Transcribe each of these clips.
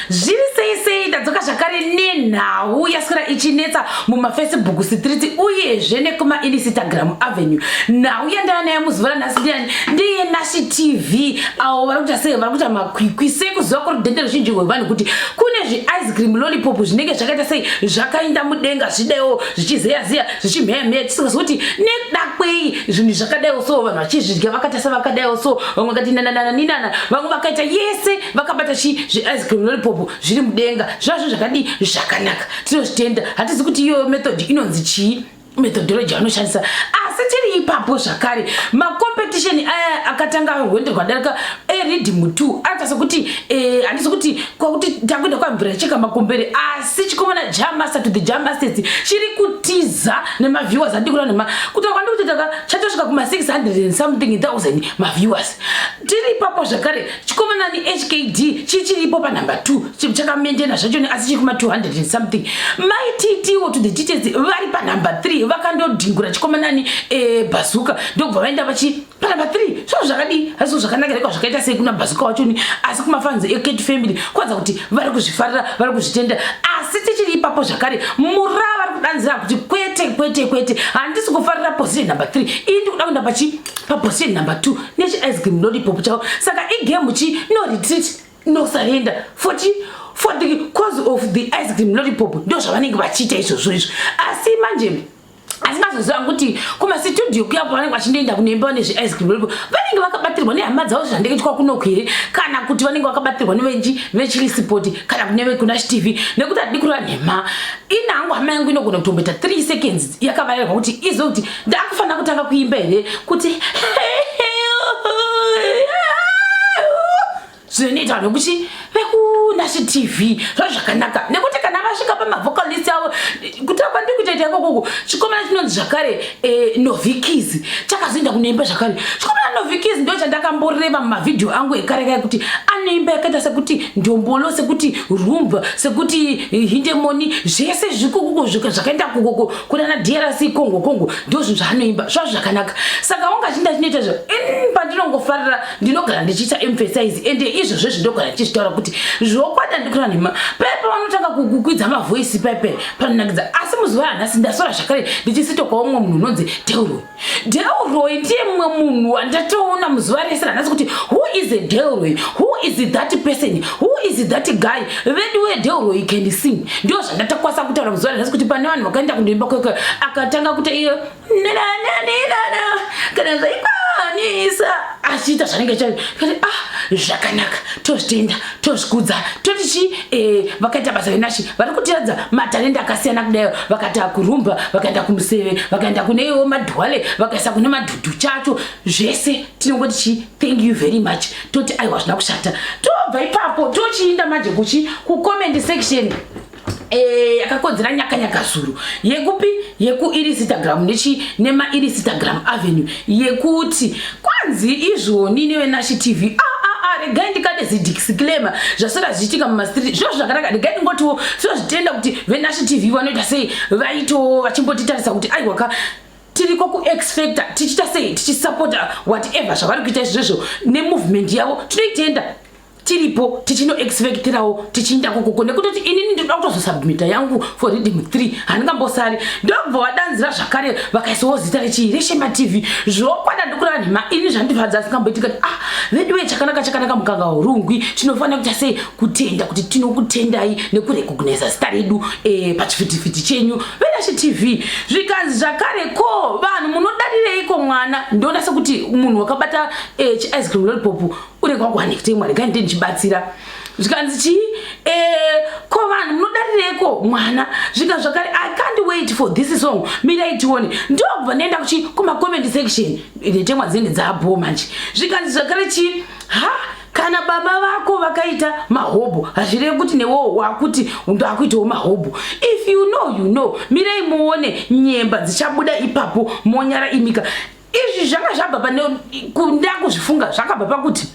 Zviri sei sei, ndadzoka zvakare nenhau yaswera ichinetsa mumafacebook street uyezve nekumainstagram avenue. Nhau yandava nayo muzuva ranhasi ndiyani? Ndiye Nashi TV, avo vari kuita sei, vari kuita makwikwi sekuziva kworudhende ruzhinji rwevanhu kuti kune zviice cream lollipop zvinenge zvakaita sei, zvakainda mudenga zvidaiwo, zvichizeya zeya, zvichimheya mheya, tisingazivi kuti nekuda kwei zvinhu zvakadaiwo so, vanhu vachizvidya vakaita sevakadaiwo so, vamwe vakati nananananinana, vamwe vakaita yese vakabata chi zviice cream lollipop zviri mudenga. Zvazvo zvakadii? Zvakanaka, tinozvitenda. Hatizi kuti iyoyo method inonzi chii, methodology vanoshandisa. Asi tiri ipapo zvakare, macompetition aya akatanga rwendo rwadarika eriddim 2 anoita sekuti handisi kuti kwakuti takuenda kwamvura cheka makombere, asi chikomana Jamaster to the Jamasters chiri kutiza nemaviewers. Handii kureva nema kutaura kwandiri kutoita ka, chatosvika kuma 600 and something thousand maviewers. Tiri ipapo zvakare, chikomana ni HKD chichiripo panumber 2, chakamaintaina zvacho, asi chiri kuma 200 and something. MaiTTwo to the Teachers vari panumber 3, vakandodhingura chikomanani Bazuka, ndokubva vaenda vachi panumber 3. Zvavo zvakadii? Hazvo zvakanaka rekwa zvakaita sei kuna Bazuka wachoni, asi kumafans eCat Family kwanza kuti vari kuzvifarira, vari kuzvitenda. Asi tichiri ipapo zvakare, mura vari kudanzira kuti kwete, kwete, kwete, handisi kufarira position number 3 iyi, ndikuda kuenda pachi paposition number 2 nechiice cream lollipop chavo. Saka igame chi no retreat, no surrender for the cause of the ice cream lollipop. Ndo zvavanenge vachiita izvozvo izvo. Asi manje asingazoziva kuti kumasitudio kuyapo vanenge vachindoenda kunoimba nezveice cream lollipop, vanenge vakabatirwa nehama dzavo zvandeketwa kunoku here, kana kuti vanenge vakabatirwa nevenji vechilisipoti, kana kune kuNash TV? Nekuti hatidi kureva nhema, inhangu hama yangu inogona kutomboita 3 seconds yakavarairwa kuti izo kuti ndakufanira kutanga kuimba here, kuti zvinoita nekuti vekuNash TV zva zvakanaka, nekuti kana vasvika pamavocalist avo, kutaura kwandiri kutoita ikokoko, chikomana chinonzi zvakare Novikis chakazoenda kunoimba zvakare. Chikomana Novikis ndo chandakamboreva mumavhidhiyo angu ekare kare kuti anoimba yakaita sekuti ndombolo, sekuti rumba, sekuti hindemoni, zvese zvikokoko zvakaenda kukoko kunana DRC Congo. Congo ndo zvinhu zvaanoimba zvazvo zvakanaka. Saka wanga chinda chinoita zvo, pandinongofarira ndinogara ndichiita emphasize, ende izvozvo zvindogara ndichizvitaura kuti zvokwadi handikura nhema. Pepe vanotanga kukwidza mavoisi pepe panonakidza. Asi muzuva ranhasi ndasora zvakare ndichisitokawo mumwe munhu unonzi Delroy. Delroy ndiye mumwe munhu wandatoona muzuva rese ranhasi kuti who is a Delroy, who is that person, who is that guy? Vedu weDelroy can sing. Ndo zvandatakwanisa kutaura muzuva ranhasi kuti pane vanhu vakaenda kundoimba kwekwe, akatanga kuti iyo nananana kana zvaikwanisa, achiita zvanenge kati, ah, zvakanaka, tozvitenda, tozvikudza, toti chi vakaita basa veNashi vari kutiradza matalenda akasiyana kudayo. Vakaita kurumba, vakaenda kumuseve, vakaenda kune iwo madhwale, vakaisa kune madhudhu chacho, zvese tinongoti chi thank you very much, toti aiwa, zvina kushata. Tobva ipapo tochiinda manje kuchi kucomment section yakakodzera nyakanyaka zuru yekupi, yekuInstagram nechi nemaInstagram avenue, yekuti kwanzi izvoni neveNashi TV. Ah, ah, ah, regai ndikade zidisclaimer. Zvasora zvichiitika mumastreet zviro zvakanaka. Regai ndingotiwo tinozvitenda kuti veNashi TV vanoita sei, vaitowo vachimbotitarisa kuti aiwaka, tiriko kuX Factor, tichiita sei, tichisapota whatever zvavari kuita izvozvo nemovement yavo, tinoitenda. Tiripo tichinoexpectirawo tichiinda kokoko, nekutoti inini ndinoda kutozosubmita yangu for riddim 3, handingambosari. Ndobva vadanzira zvakare, vakaisawo zita rechii, reShema TV. Zvokwada ndikureva nhema, ini zvandifadza asingamboitika kuti ah, veduwe, chakanaka chakanaka mukanga urungwi. Tinofanira kuita sei? Kutenda kuti tinokutendai nekurecogniza zita redu pachivhitivhiti chenyu veNashi TV. Zvikanzi zvakare, ko vanhu munodarireiko mwana? Ndoona sekuti munhu wakabata chiice cream lollipop unenge wakuwanekutemwa. Regai ndee ndichibatsira. Zvikanzi chii? Ko vanhu munodarireiko mwana? Zvika zvakare, I can't wait for this song, mirai tione. Ndokubva ndaenda kuchi kumacomment section, netemwa dzinenge dzabho manje. Zvikanzi zvakare chii? Ha, kana baba vako vakaita mahobho, hazvirevi kuti newewo wakuti ndakuitawo mahobho. If you know, you know. Mirei muone nyemba dzichabuda ipapo, monyara imika. Izvi zvanga zvabva pane ndakuzvifunga, zvakabva pakuti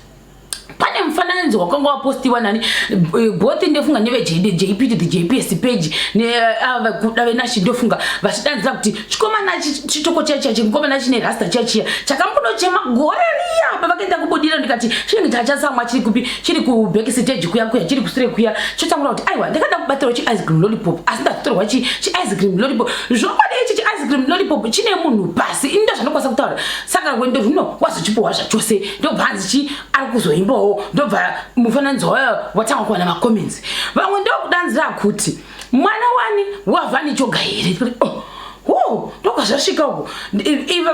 Pane mufananidzo wakanga wapostiwa nani eh, both ndofunga neveJP to the JPS page neava kuda venashi ndofunga vachidanzira kuti chikomana chitoko chachiya chikomana chine rasta chachiya chakambonochema gore riya pavakaenda kubudira ndikati chinenge chachasamwa chiri kupi chiri kuback stage kuya kuya chiri kusure kuya chotangura kuti aiwa ndakada kubatirwa chi ice cream lollipop asi ndakutorwa chi chi ice cream lollipop. Zvokwadi ichi chi ice cream lollipop chine munhu pasi ini ndozvandokwanisa kutaura. Saka rwendo rwuno wazochipuhwa zvachose ndobva hanzi chi ari kuzoimbawo ndobva mufananidzo wayo watanga kuwana macomments. Vamwe ndokudanzira kuti mwana wani wavani choga here? Oh, oh, ndokwazvasvika uko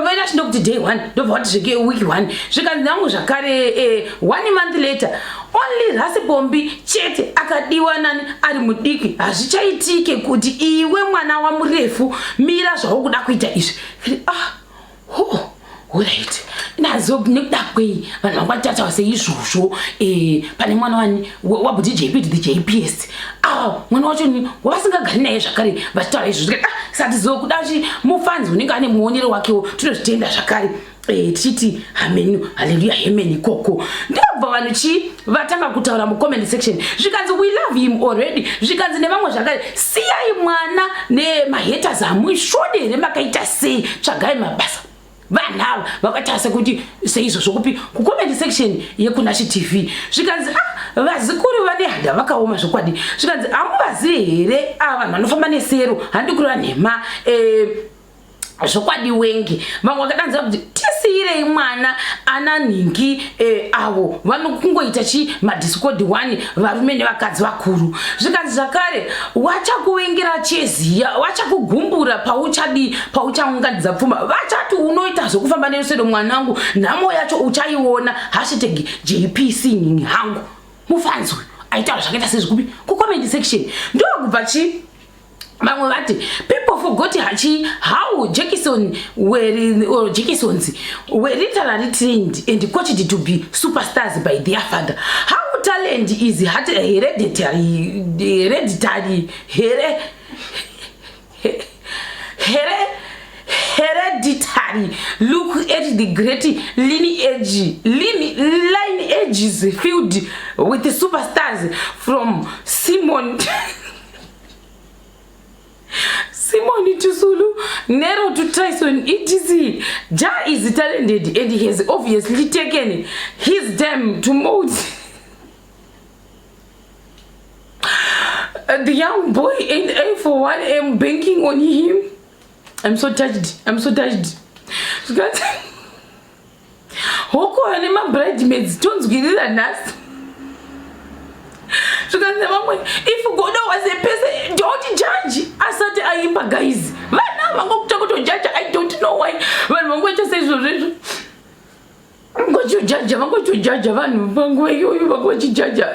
vaina chindokuti day one ndobva vati zveke week one zvikanzi nangu zvakare eh, one month later only Rasipombi chete akadiwa nani ari mudiki. Hazvichaitike kuti iwe mwana wamurefu mira zvaukuda kuita izvi. Ah, oh, alright, nazo nekuda kwei vanhu vangwatataura seizvozvo eh, pane mwana wani wabhuti JP to the JPS ah, mwana wacho ni wavasingagari naye zvakare vachitaura izvozvo. Ah, sati zokuda chi mufanzi unenge ane muonero wakewo tinozvitenda zvakare eh, tichiti hamenu haleluya hemen ikoko. Ndobva vanhu chi vatanga kutaura mucomment section zvikanzi we love him already. Zvikanzi nevamwe zvakare siyai mwana nemahaters hamuishodi here makaita sei tsvagai mabasa. Vanhu ava vakaita sekuti seizvozvo kupi kucomment section yekuNashi TV. Zvikanzi ah, vazikuru vane handa vakaoma zvokwadi. Zvikanzi hamuvazivi here ava vanhu vanofamba nesero handi kureva nhema eh, zvokwadi wenge. Vamwe vakadanzira kuti tisiyirei mwana ana nhingi eh, avo vanokungoita chi madiscord one varume nevakadzi vakuru. Zvikanzi zvakare wachakuwengera cheziya wachakugumbura pauchadi pauchaunganidza pfuma vachati unoita zvokufamba nerusero mwanangu nhamo yacho uchaiona hashtag JP singing hangu. Mufanzi uyu aitaura zvakaita sezvikupi kucomment section ndokubva chi vamwe vati people forgot hachi how Jackson were or Jacksons were literally trained and coached to be superstars by their father. How talent is hereditary hereditary here here hereditary. Look at the great lineage lineages filled with superstars from Simon Simon Tusulu, Nero to Tyson, etc. Ja is talented and he has obviously taken his time to mold the young boy, and I for one am banking on him. I'm so touched. I'm so touched. Hoko ane mabridesmaids tonzwirira nhasi. Zvikanzi nevamwe if godo was a person don't judge asati aimba guys. Vana vangokuta kutojaja I don't know why vanhu vangoita seizvozvo izvo vangochojaja vangochojaja vanhu panguva iyoyo vanga vachijaja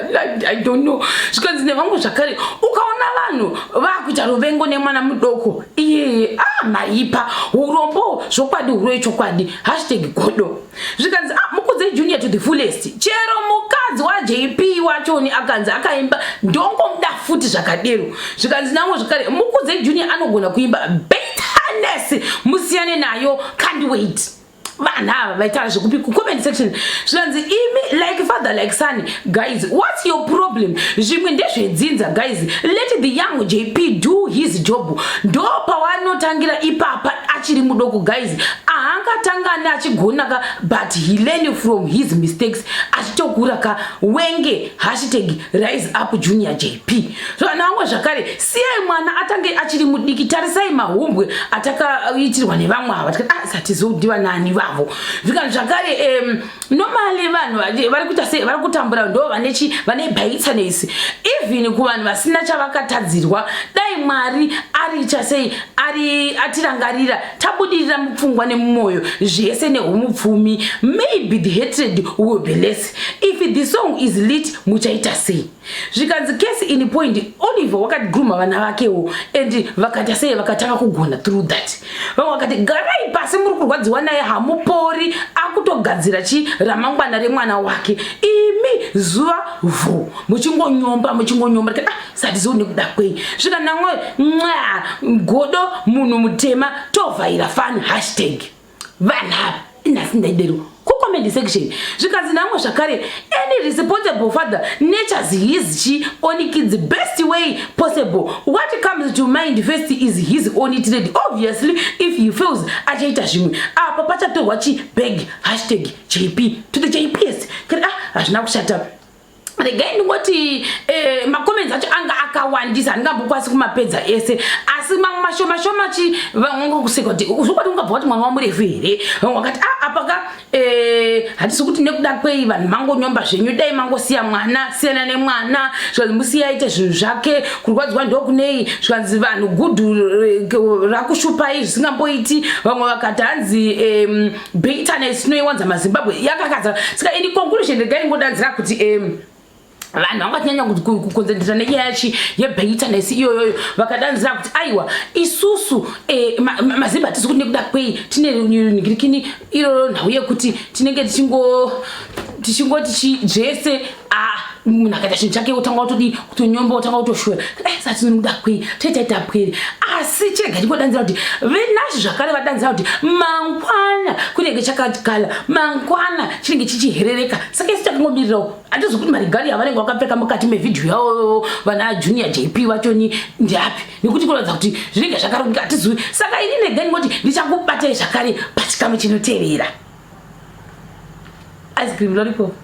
I don't know. Zvikanzi nevamwe zvakare ukaona vanhu vakuita ruvengo nemwana mudoko iyeye ah maipa urombo zvokwadi huro yechokwadi hashtag godo. Zvikanzi ah, mukudze Junior to the fullest. Chero mukadzi waJP wachoni akanzi akaimba ndongomuda futi zvakadero. Zvikanzi namwe zvakare mukudze Junior anogona kuimba bitterness musiyane nayo can't wait. Vanhu ava vaitaura zvekupi kucomment section. Zvikanzi imi like father like son guys what's your problem? Zvimwe ndezvedzinza guys let the young JP do his job. Ndo pawanotangira ipapa achiri mudoko guys ahangatangani achigona ka but he learn from his mistakes achitokura ka wenge hashtag rise up Junior JP. So vana vamwe zvakare siyai mwana atange achiri mudiki tarisai mahumbwe atakaitirwa nevamwe ava tikati ah satizodiwa nani vavo. Zvikanzi zvakare normally vanhu vari kuita sei vari kutambura ndo vane chi vane bitterness even kuvanhu vasina chavakatadzirwa. Dai Mwari aricha sei ari atirangarira tabudirira mupfungwa nemumwoyo zvese nehumupfumi maybe the hatred will be less. If the song is lit muchaita sei? Zvikanzi case in point Oliver wakaguruma vana vakewo and vakaita sei vakatanga kugona through that. Vamwe vakati garai pasi muri kurwadziwa naye hamupori akutogadzira chi ramangwana remwana wake imi zuva vhu muchingonyomba muchingonyomba ah satiziwo nekuda kwei. Zvikanamwe mwa godo munhu mutema tovhaira fani hashtag vanhu ava. Nhasi ndaidero kucomment section, zvikanzi namwe zvakare, "Any responsible father nurtures his chi own kids best way possible. What comes to mind first is his own trade. Obviously, if he fails, achaita zvimwe. Apa pachatorwa chi bag #JP to the JPS." Kati ah, hazvina kushata. Regai ndingoti macomments acho anga akawandisa, handingambokwanisi kumapedza ese, asi mamwe mashoma shoma chi vamwe kuseka kuti zvokwadi ungabva kuti mwana wamurefu here. Vamwe vakati, "A, apaka hatisi kuti nekuda kwei vanhu mangonyomba zvenyu, dai mangosiya mwana, siyana nemwana." Zvikanzi, "Musiya aite zvinhu zvake, kurwadziwa ndokunei?" Zvikanzi, "Vanhu gudhu rakushupai zvisingamboiti." Vamwe vakati hanzi bitterness tinoiwanza maZimbabwe yakakadza. Saka ini conclusion, regai ngodanzira kuti vanhu vanga vachinyanya kuconcentrata nenyaya yachi yebitterness iyoyoyo. Vakadanzira kuti aiwa, isusu maZimba hatisi kuti nekuda kwei tine ningirikini iroro, nhau yekuti tinenge tichingoti zvese, munhu akaita chinhu chake otanga kutodi kutonyomba, otanga kutoshora. Sati nekuda kwei toitaita pwere? Asi chirega tingodanzira kuti venazvo zvakare vadanzira kuti mangwana kunenge chakakala, mangwana chinenge chichiherereka. Saka isu takangomirirawo, handizi kuti maregalia avanenge vakapfeka mukati mevhidhiyo yavo vana Junior JP vachoni ndeapi, nekuti kuratidza kuti zvinenge zvakarongeka, hatizivi. Saka ini ndega ndingoti ndichakubatai zvakare pachikamu chinotevera. Ice cream, lollipop.